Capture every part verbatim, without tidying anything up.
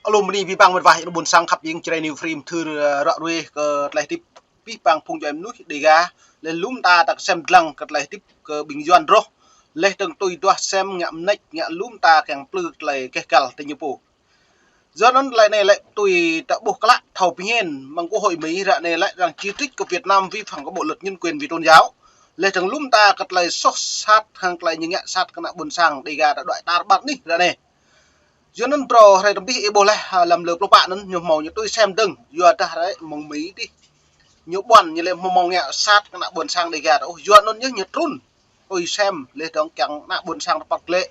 Alum ni pih pang mĕt wa, ƀôn sang khăp jing Jrai New Free mthưr, ơ, ră ruai kơ tơlơi hơdip pih pang phung djuai mơnuih Dega. Lĕ lŭm ta ta kơsem dlăng kơ tơlơi hơdip kơ ƀing Yuan rŏh. Lĕ tơ̆ng tui duah sem ngă mơneč, ngă lŭm ta kiăng plư tơlơi keh kăl tơ ñu pô. Yua anŭn tơlơi anai lĕ tui ta ƀuh klă thâo pơñen mơ̆ng quốc hội Mi ră anai lĕ arăng chỉ trích kơ Việt Nam vi phạm kơ bộ luật nhân quyền vì tôn giáo. Lĕ tơ̆ng lŭm ta kơ tơlơi soh sat hăng tơlơi ñu ngă sat kơ ană ƀôn sang Dega ta đuaĭ tar ƀar anih ră anai. Yua anŭn phrâo hrơi tơm dih ih ƀuh lĕ, ha, lăm lơ pluh pă anŭn ñu hmâo ñu tui sem dơ̆ng, yua dah rai mơ̆ng Mi dih. Ñu ƀuăn ñu lĕ hmâo hmâo ngă sat kơ ană ƀôn sang Dega ta ôh, yua anŭn ñu ñu trŭn tui sem lĕ dơ̆ng kiăng ană ƀôn sang ta păt lĕ.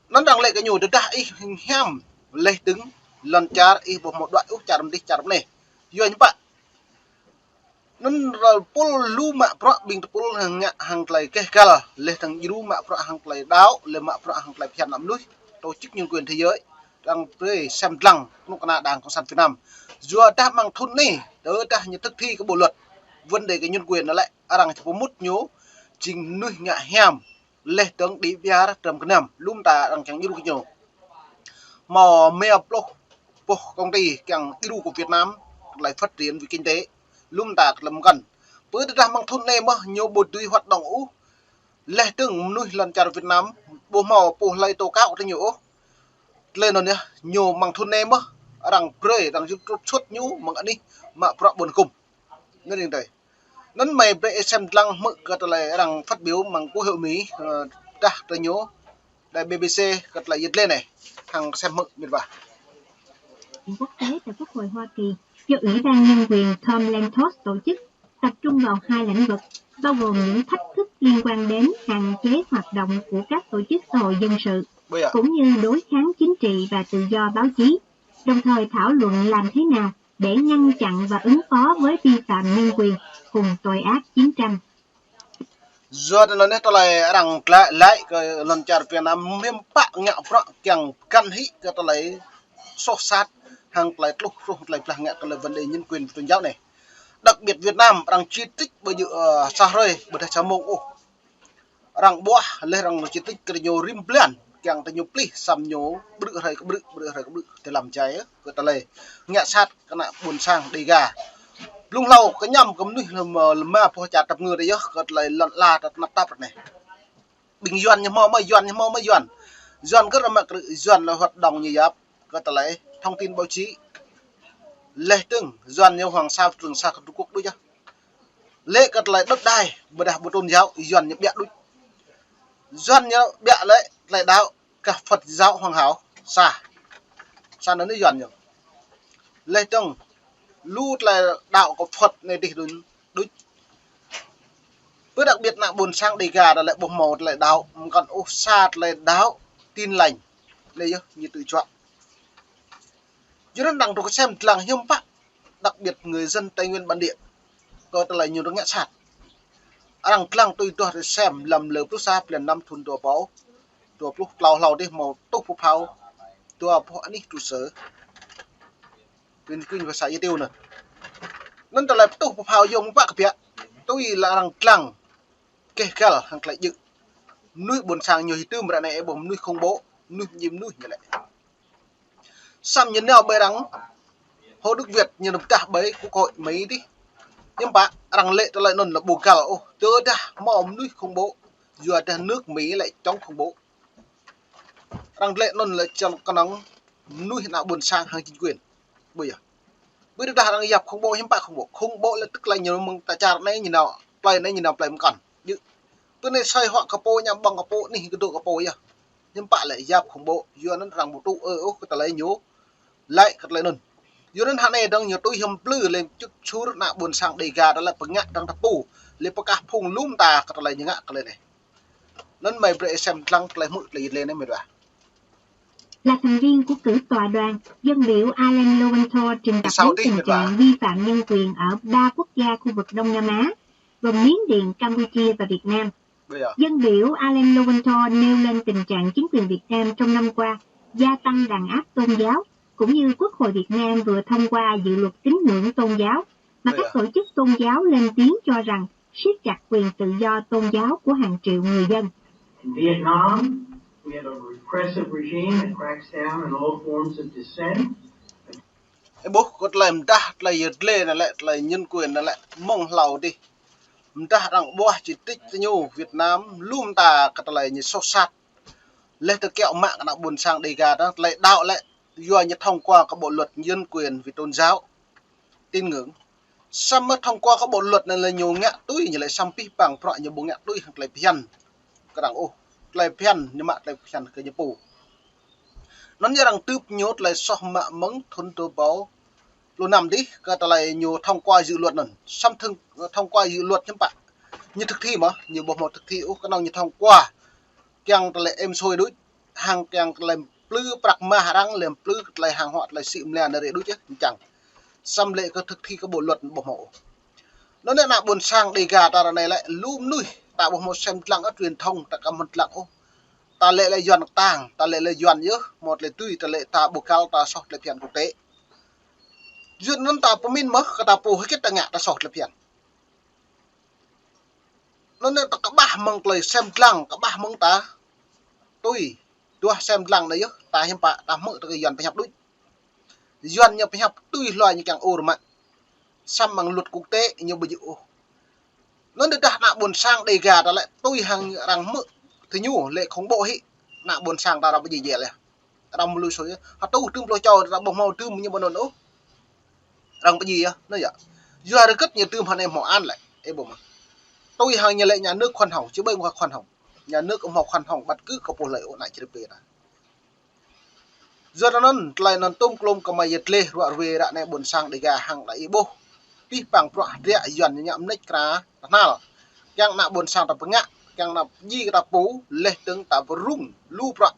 Anŭn arăng lĕ kơ ñu tơdah ih hiam lĕ dơ̆ng lŏn čar ih ƀu hmâo đuaĭ ôh čar mơdih čar mơneh. Yua ñu pă. Anŭn rơpul lu mă bruă ƀing tơpul ngă hăng tơlơi keh kăl, lĕ tơ̆ng djru mă bruă hăng tơlơi đaŏ, lĕ mă bruă hăng tơlơi phiăn ană mơnuih, tổ chức nhân quyền thế giới, arăng brơi sem dlăng kơnuk kơna Đảng Cộng sản Việt Nam. Yua dah mơ̆ng thŭn anai, tơdah ñu thực thi kơ bộ luật, vấn đề kơ nhân quyền anŭn lĕ, arăng či pơmŭt ñu, jing mơnuih ngă hiam, lĕ tơ̆ng đĭ biar tơm kơnăm, lŭm ta arăng kiăng djru kơ ñu. Hmâo mia pluh boh công ty kiăng djru kơ Việt Nam, tơlơi phát triển về kinh tế, lŭm ta tơlơi mơkăn. Pơ tơdah mơ̆ng thŭn anai mơ̆ ñu ƀu dưi hoạt động ôh, lĕ tơ̆ng mơnuih lŏn čar Việt Nam, ƀu hmâo pô hlơi tố cáo tơ ñu ôh. Tơlơi anŭn yơh, ñu mơ̆ng thŭn anai mơ̆, arăng brơi, arăng trục xuất ñu mơ̆ng anih mă bruă ƀôn hgŭm. Anŭn ring tơi. Anŭn mơi brơi ih sem dlăng hmư̆ kơ tơlơi arăng phát biểu mơ̆ng quốc hội Mi, ơ, dah tơ ñu, đài B B C kơ tơlơi yơh lĕ anai, hăng sem hmư̆ mĕt wa. Quốc tế tại Quốc hội Hoa Kỳ do Ủy ban Nhân quyền Tom Lantos tổ chức, tập trung vào hai lĩnh vực, bao gồm những thách thức liên quan đến hạn chế hoạt động của các tổ chức xã hội dân sự, ƀơi yơh, cũng như đối kháng chính trị và tự do báo chí, đồng thời thảo luận làm thế nào để ngăn chặn và ứng phó với vi phạm nhân quyền cùng tội ác chiến tranh. Yua anŭn anai tơlơi arăng glăi lăi kơ lŏn čar Việt Nam hiư̆m pă ngă bruă kiăng găn hĭ kơ tơlơi soh sat hăng tơlơi tluh truh tơlơi blah ngă kơ lĕ vấn đề nhân quyền tôn giáo anai. Đặc biệt Việt Nam arăng chỉ trích ƀơi yơh, ơ, sa hrơi, ƀôdah sa mông ôh. Arăng ƀuah, lĕ arăng chỉ trích kơ ñu rĭm blan, kiăng tơ ñu plih, săm ñu ƀrư̆ hrơi kơ ƀrư̆, ƀrư̆ hrơi kơ ƀrư̆, tơ lăm jai, kơ tơlơi ngă sat kơ ană ƀôn sang Dega. Blung hlâo kơ ñăm kơ mơnuih lơma, lơma boh čar tơpơngư tơ yơh, kơ tơlơi lŏn ala ta tơnap tap ră anai. Ƀing Yuan ñu hmâo mơ̆, Yuan ñu hmâo mơ̆, Yuan. Yuan kơ rơma kơ Yuan lĕ hoạt động ñu yap kơ tơlơi thông tin báo chí. Lĕ tơ̆ng Yuan ñu Hoàng Sa, Trường Sa kơ Trung Quốc đôč yơh. Lĕ kơ tơlơi đốt đai, ƀôdah ƀu tôn giáo, Yuan ñu ƀiă đôč. Yuan ñu ƀiă lĕ tơlơi đaŏ kơ Phật giáo Hoàng Hảo, sa. Sa anŭn Yuan ñu. Lĕ tơ̆ng lu tơlơi đaŏ kơ Phật anai dih đôč, đôč. Pơ đặc biệt ană ƀôn sang Dega ta lĕ ƀu hmâo tơlơi đaŏ, mơkăn ôh sa tơlơi đaŏ Tin Lành. Anai yơh ñu tui čuă. Yua anŭn arăng truh kơ sem dlăng hiư̆m pă, đặc biệt người dân Tây Nguyên bản địa, kơ tơlơi ñu ngă sat. Arăng dlăng tui duah rơsem lăm lơ pluh sa blan năm thŭn dua rơbâo dua pluh klâo hlâo dih hmâo tuh pơphao dua boh anih trụ sở. Pin kinh và xã Yê Tiêu anŭn. Anŭn tơlơi tuh pơphao yơh mơ̆ pă kơ biă. Tui lĕ arăng dlăng keh kăl hăng tơlơi djơ̆. Mơnuih ƀôn sang ñu hơdôm ră anai ƀuh mơnuih khủng bố, mơnuih mơñi mơnuih ñu lĕ. Săm ñu nao ƀơi arăng, Hồ Đức Việt ñu nao pơdah ƀơi quốc hội Mi dih. Hiư̆m pă arăng lĕ tơlơi anŭn lĕ ƀu găl ôh, tơdah hmâo mơnuih khủng bố, yua dah nước Mi lĕ chống khủng bố. Arăng lĕ anŭn lĕ čang kơnơ̆ng mơnuih ană ƀôn sang hăng chính quyền. Ƀu yơh. Ƀu tơdah arăng yap khủng bố hiư̆m pă khủng bố. Khủng bố lĕ tức là ñu mơ̆ng ta čar anai ñu nao, plơi anai ñu nao plơi mơkăn. Djơ̆. Pơ anai soi hŏk kơ pô ñu ƀơ̆ng kơ pô anih kơdŏ kơ pô yơh. Hiư̆m pă lĕ yap khủng bố. Yua anŭn arăng ƀu tŭ ư ôh kơ tơlơi ñu lĕ kơ tơlơi anŭn. Yua anŭn hơnai dơ̆ng ñu tui hiư̆m plư lĕ čŭt čur ană ƀôn sang Dega ta lĕ pơngă dơ̆ng ta pô. Lĕ pơkah phung lŭm ta kơ tơlơi ñu ngă kơ tơlơi anai. Anŭn mơi brơi ih sem dlăng tơlơi hmư̆ tơlơi yơh lĕ anai mĕt wa. Là thành viên của cử tòa đoàn, dân biểu Alan Lowenthal trình bày tình trạng vi phạm nhân quyền ở ba quốc gia khu vực Đông Nam Á, gồm Miến Điện, Campuchia và Việt Nam. Dân biểu Alan Lowenthal nêu lên tình trạng chính quyền Việt Nam trong năm qua gia tăng đàn áp tôn giáo, cũng như Quốc hội Việt Nam vừa thông qua dự luật tín ngưỡng tôn giáo, mà các tổ chức tôn giáo lên tiếng cho rằng siết chặt quyền tự do tôn giáo của hàng triệu người dân. Việt Nam We have a repressive regime that cracks down on all forms of dissent. Ơ ƀuh, kơ tơlơi mơdah, tơlơi yơh dlê anai lĕ, tơlơi nhân quyền anai lĕ, mơ̆ng hlâo adih. Mơdah arăng ƀuh chỉ trích tơ ñu Việt Nam, lŏm ta kơ tơlơi ñu soh sat. Leh tơ kiăo mă kơ ană ƀôn sang Đêga ta, tơlơi đaŏ lĕ, yua ñu thông qua kơ bộ luật nhân quyền về tôn giáo, tín ngưỡng. Samơ̆ thông qua kơ bộ luật anai lĕ ñu ngă tui, ñu lĕ samơ̆ pih pang prăk ñu ƀu ngă tui hăng tơlơi phiăn kơ arăng ôh. Tơlơi phiăn, ñu mă tơlơi phiăn kơ ñu pô. Anŭn ñu arăng tưp ñu tơlơi soh mă mơ̆ng thun dua rơbâo pluh năm adih kơ tơlơi ñu thông qua dự luật anŭn. Samơ̆ thông, thông qua dự luật hiư̆m pă. Ñu thực thi mơ̆, ñu ƀu hmâo thực thi ôh, kơnơ̆ng ñu thông qua. Kiăng tơlơi êm sôi đôč, hăng kiăng tơlơi plư prăk mah arăng, lĕ plư tơlơi hàng hóa, tơlơi sĭ mlĕ anai rĕ đôč yơh, čang. Samơ̆ lĕ kơ thực thi kơ bộ luật ƀu hmâo ôh. Anŭn ană ƀôn sang Đêga ta ră anai lĕ, lu mơnuih, ta ƀu hmâo sem lăng ôh, truyền thông, ta kăm hmâo lăng ôh. Ta lĕ lĕ Yuan kơtang, ta lĕ lĕ Yuan yơh, hmâo tơlơi tui, ta lĕ ta ƀu kăl, ta soh tơlơi phiăn quốc tế. Yuan anŭn ta pơmĭn mơ̆, kơ ta pô hơget ta ngă, ta soh tơlơi phiăn. Anŭn ta kơƀah mơ̆ng tơlơi sem lăng, kơƀah mơ̆ng ta tui, duah sem lăng anai yơh, ta hiư̆m pă, ta hmư̆ tơ kơ Yuan pơhiăp đôč. Yuan ñu pơhiăp tui hlua ñu kiăng ur mă. Samơ̆ mơ̆ng luật quốc tế ñu ƀu djơ̆ ôh. Anŭn tơdah ană ƀôn sang Đêga ta lĕ tui hăng arăng hmư̆ tơ ñu lĕ khủng bố hĭ. Ană ƀôn sang ta arăng pơjing jel yơh. Arăng mơlui sui yơh. Hơtuh tơm pluh čô ta ƀu hmâo tơm ñu ƀu anŭn ôh. Arăng pơjing yơh, anŭn yơh. Yua hơget ñu tơm hơnai hmâo an lĕ. Ơ ƀuh mơ̆. Tui hăng ñu lĕ nhà nước khoan hồng, či ƀơi ngă khoan hồng. Nhà nước hmâo khoan hồng bất cứ kơ pô hlơi ôh ană čri pê ta. Yua anŭn, tơlơi anŭn tôm klôm kơ mơi yơh dleh ruă ruê ră anai ƀôn sang Đêga hăng đa ih ƀuh. Pih pang prăk hơdră Yuan ñu ñă mơneč kra tơhnal. Kiăng ană ƀôn sang ta pơngă, kiăng ană ji kơ ta pô, leh tơ̆ng ta pơrŭng, lu prăk.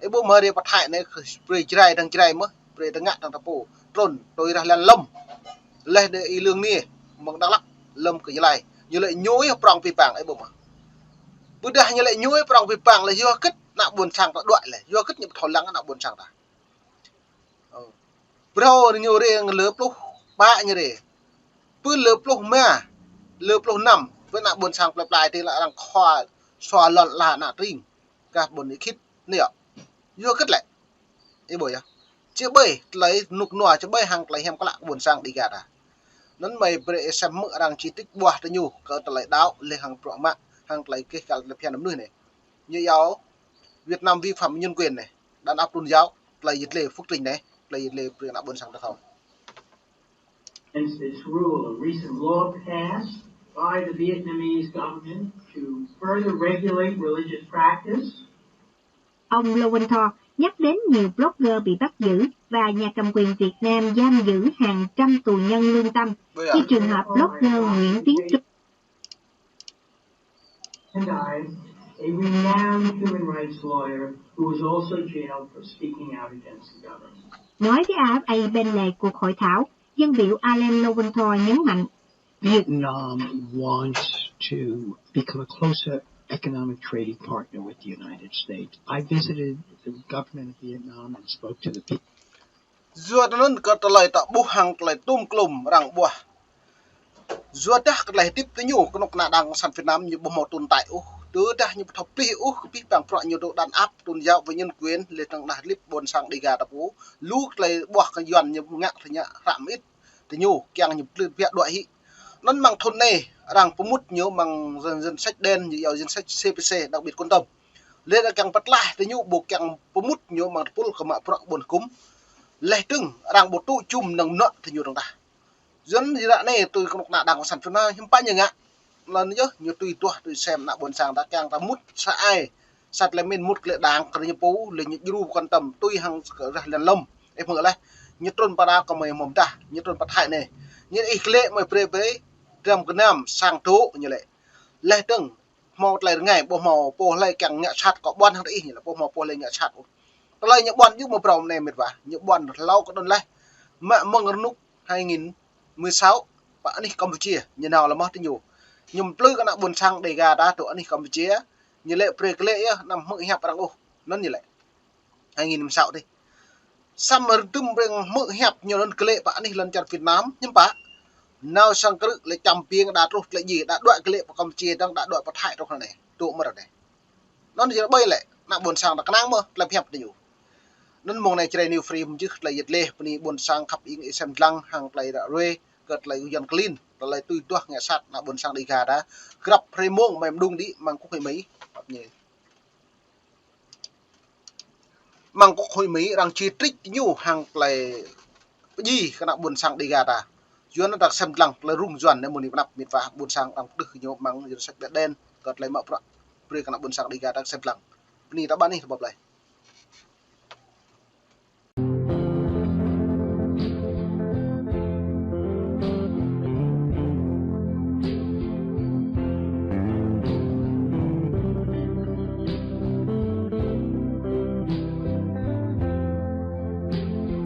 Ơ ƀuh mơi rê pơthai anai, brơi Jrai dăng Jrai mơ̆, brơi tơngă dăng ta pô. Trŭn, tui rah lăn lŏm. Leh đe ih lương ni, mơ̆ng Dak Lak, lŏm kơ Gia Lai. Ñu lĕ ñu yơh prŏng pih pang, ơ ƀuh mơ̆. Ƀôdah ñu lĕ ñu yơh prŏng pih pang lĕ yua hơget ană ƀôn sang ta đuaĭ lĕ, yua hơget ñu ƀu thâo lăng ană ƀôn sang ta. Ơ. Phrâo ñu rê lơ pluh pă ñu rê. Pơ lơ pluh ma, lơ pluh năm, pơ ană ƀôn sang plơi plơi tơ lĕ arăng khua sua lŏn la ană tring. Kah ƀôn ih khĭt, anai yơh. Yua hơget lĕ. Ơ ƀuh yơh. Či ƀơi, tơlơi rơnŭk rơnua, či ƀơi hăng tơlơi hiam klă ƀôn sang Đêga ta. Anŭn mơi brơi ih sem hmư̆ arăng chỉ trích ƀuah tơ ñu, kơ tơlơi đaŏ, leh hăng prăk mă, hăng tơlơi keh kăl tơlơi phiăn mơnuih anai. Ñu yua Việt Nam vi phạm nhân quyền anai. Đàn áp tôn giáo, tơlơi yơh dleh phúc trình anai, tơlơi yơh dleh brơi ană ƀôn sang ta thâo. Hence this rule, a recent law passed by the Vietnamese government to further regulate religious practice. Ông Lô Văn Tho nhắc đến nhiều blogger bị bắt giữ và nhà cầm quyền Việt Nam giam giữ hàng trăm tù nhân lương tâm, như trường hợp blogger Nguyễn Tiến Trung. And I, a renowned human rights lawyer who was also jailed for speaking out against the government. Nói với A F A bên lề cuộc hội thảo, dân biểu Alan Lowenthal nhấn mạnh, Vietnam wants to become a closer economic trading partner with the United States. I visited the government of Vietnam and spoke to the people. Yua anŭn kơ tơlơi ta ƀuh hăng tơlơi tôm klôm arăng ƀuah. Yua dah kơ tơlơi hơdip tơ ñu kơnuk kơna Đảng Cộng sản Việt Nam ñu ƀu hmâo tồn tại ôh. Tơdah ñu ƀu thâo plih ôh kơ pih pang prăk ñu tơ đàn áp tôn giáo và nhân quyền leh tơ̆ng đah lip ƀôn sang Đêga ta pô. Lu tơlơi ƀuah kơ Yuan ñu ngă tơ ñu hră mơit tơ ñu kiăng ñu plư pia đuaĭ hĭ. Anŭn mơ̆ng thun anai arăng pơmŭt ñu mơ̆ng danh, danh sách đen ñu yua danh sách C P C đặc biệt quan tâm. Leh arăng kiăng pơtlaih tơ ñu ƀu kiăng pơmŭt ñu mơ̆ng tơpul kơ mă prăk ƀôn hơkŭm. Leh tơ̆ng arăng ƀu tŭ čum năng mơnă tơ ñu dơ̆ng tah. Yua anŭn ră anai tui kơnuk kơna Đảng Cộng sản Việt Nam hiư̆m pă ñu ngă. Lăn yơh ñu tui tuah tui sem ană ƀôn sang ta kiăng ta mŭt sa ai. Sa tơlơi min mŭt kơ lĕ Đảng kơ ñu pô lĕ ñu djru quan tâm tui hăng kơ rah lăn lŏm. Ơ hmư̆ leh. Ñu trŭn pơ đa kơ mơi mơ̆m dah, ñu trŭn pơ Thái anai. Ñu ih kơ lĕ mơi brơi brơi, dram gơnam, sang tŭ ñu lĕ. Leh tơ̆ng hmâo tơlơi rơngai, ƀu hmâo pô hlơi kiăng ngă sat kơ ƀuăn hăng tơ ih ñu lĕ, ƀu hmâo pô hlơi ngă sat ôh. Tơlơi ñu ƀuăn yua mơ̆ prong anai mĕt wa, ñu ƀuăn hlâo kơ đon leh. Mă mơ̆ng rơnŭk hai nghìn mười sáu, pơ anih Campuchia, ñu nao lĕ mơ̆ tơ ñu. Ñu plư kơ ană ƀôn sang Đêga ta tơ anih Campuchia, ñu lĕ brơi kơ lĕ yơh, anăm hmư̆ hiăp arăng ôh, anŭn ñu lĕ. Hai nghìn mười sáu adih. Samơ̆ rơdŭm brơi hmư̆ hiăp ñu anŭn kơ lĕ pơ anih lŏn čar Việt Nam, hiư̆m pă. Nao sang krư̆ lĕ čăm piêng đa truh tơlơi djai, đa đuaĭ kơ lĕ pơ Campuchia dơ̆ng, đa đuaĭ pơ Thái truh anai. Tŭ mơ̆ ră anai. Anŭn yơh ƀai lĕ. ană ƀôn sang ta kơnang mơ̆ tơlơi pơhiăp tơ ñu. Anŭn mơ̆ng anai Jrai New Free mơjưh tơlơi yet leh bơni ƀôn sang khăp ing ih sem lăng hăng tơlơi ră ruai kơ tơlơi Yuăn klin, tơlơi tui duah ngă sat ană ƀôn sang Đêga ta. Grăp hrơi mông mơ̆ng mơđung đĭ mơ̆ng kŭk Hội Mỹ. Mơ̆ng kŭk Hội Mỹ arăng či trích ñu hăng tơlơi pơdjai kơ ană ƀôn sang Đêga ta. Yuăn ta sem lăng tơlơi rŭng Yuăn anai mơ̆ng anai pơnăp mĭt wa ƀôn sang arăng pơtưh ñu mơ̆ng Yuăn sĕk ƀiă đen kơ tơlơi mă bruă brơi kơ ană ƀôn sang Đêga ta sem lăng. Bơni ta ƀăn ih tơƀăp leh.